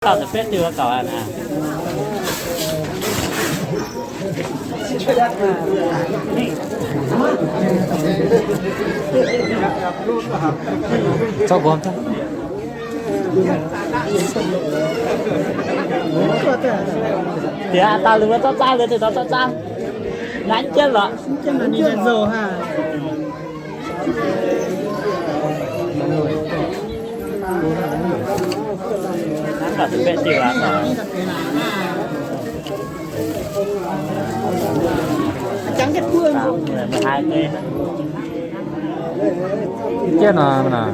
Dauh ziepc betv diuh gauh aqv. Zorqv nqorm. Diex daaih lui wuov zorqv zaangv, lui deix nor zorqv zaangv. Naaiv jienv lorqc. Jienv nor, nor.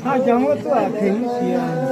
Haaix jangx wuov duqv tengx jiex.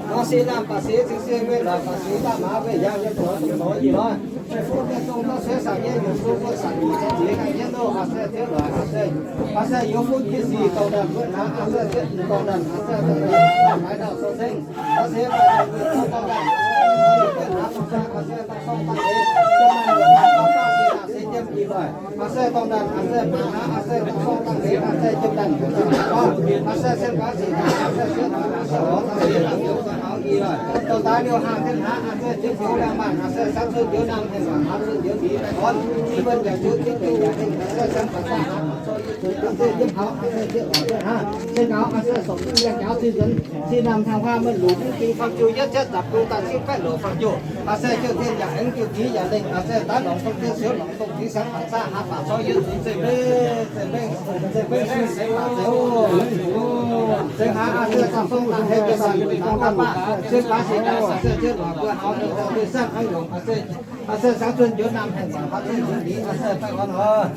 Nor se naamh baac se zingh se mienh lorz baac se daaih maaz mienh yangh yiem taux dongh nor ih lorz. Mienh fuqv mienh zong dorh sueih saangc nyei yungz sung mbuo saangc nyei ziex ganh nyei nor, aa se ziouv lorz, aa se, aa se youz fun jiex sic dorh ndaanh mbuo hnaangx, aa se ziouv dorh ndaanh, aa se dorh ndaanh haaix dauh sou zengv, aa se dorh ndaanh, aa se Aa se dorh ndaanh, aa se baac hnangv, aa se daux sorng dangh leiz, aa se jiem ndaanh, aa se se baac sic, aa se sienx, aa se horpc dangh leiz, aa se zoux taux i, zoux daaih liouh haangh jienv hnangv, aa se ziouc njoux liangh maanh, aa se samv cuotv njoux naamh hengx, aa se njoux ndiev baengh orn, i mbuo yaac njoux jienv njoux yaac hengx, aa se samv baac daaih hnangv, aa se yiem hauv, aa se ziouc hnangv, se gaux, aa se sorpc duqv yangh jaux zinh nzuonx, zinh naamh hnangv huaang mienh luc mv dingc fangx jiu, yietv cietv zapc bun daaih cingv baeqv loc fangx jiu, aa se jiu-dien yaac aengx jiu-diex yaac lengh, aa se daaih lorngx dongh dien siouv lorngx dongh diex siangx baac zaah hnangv baac corc yietv nzunc zeiv-mbeng, zeiv-mbeng, zeiv-mbeng, zeiv-mbeng, zeiv-mbeng, zeiv-mbeng, aa se dangh song dangh heix jienv daaih luc dangh daaih baac, se baac sic daaih aa se jienv lorqc mbuo hauv ninh daaih duqv zanc hnangv yongc, aa se, aa se samv cuotv njoux naamh hengx, aa se njoux ndiev, aa se baengh orn oc.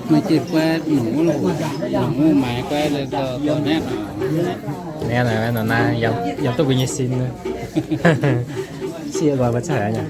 Meih jiez guai nungx wuov, nungx wuov maaiz guai dorh naetv. Naetv naaiv, naaiv yiem duqv mbuo nyei sin. Sie nqoi mbuo cai aqv nyei.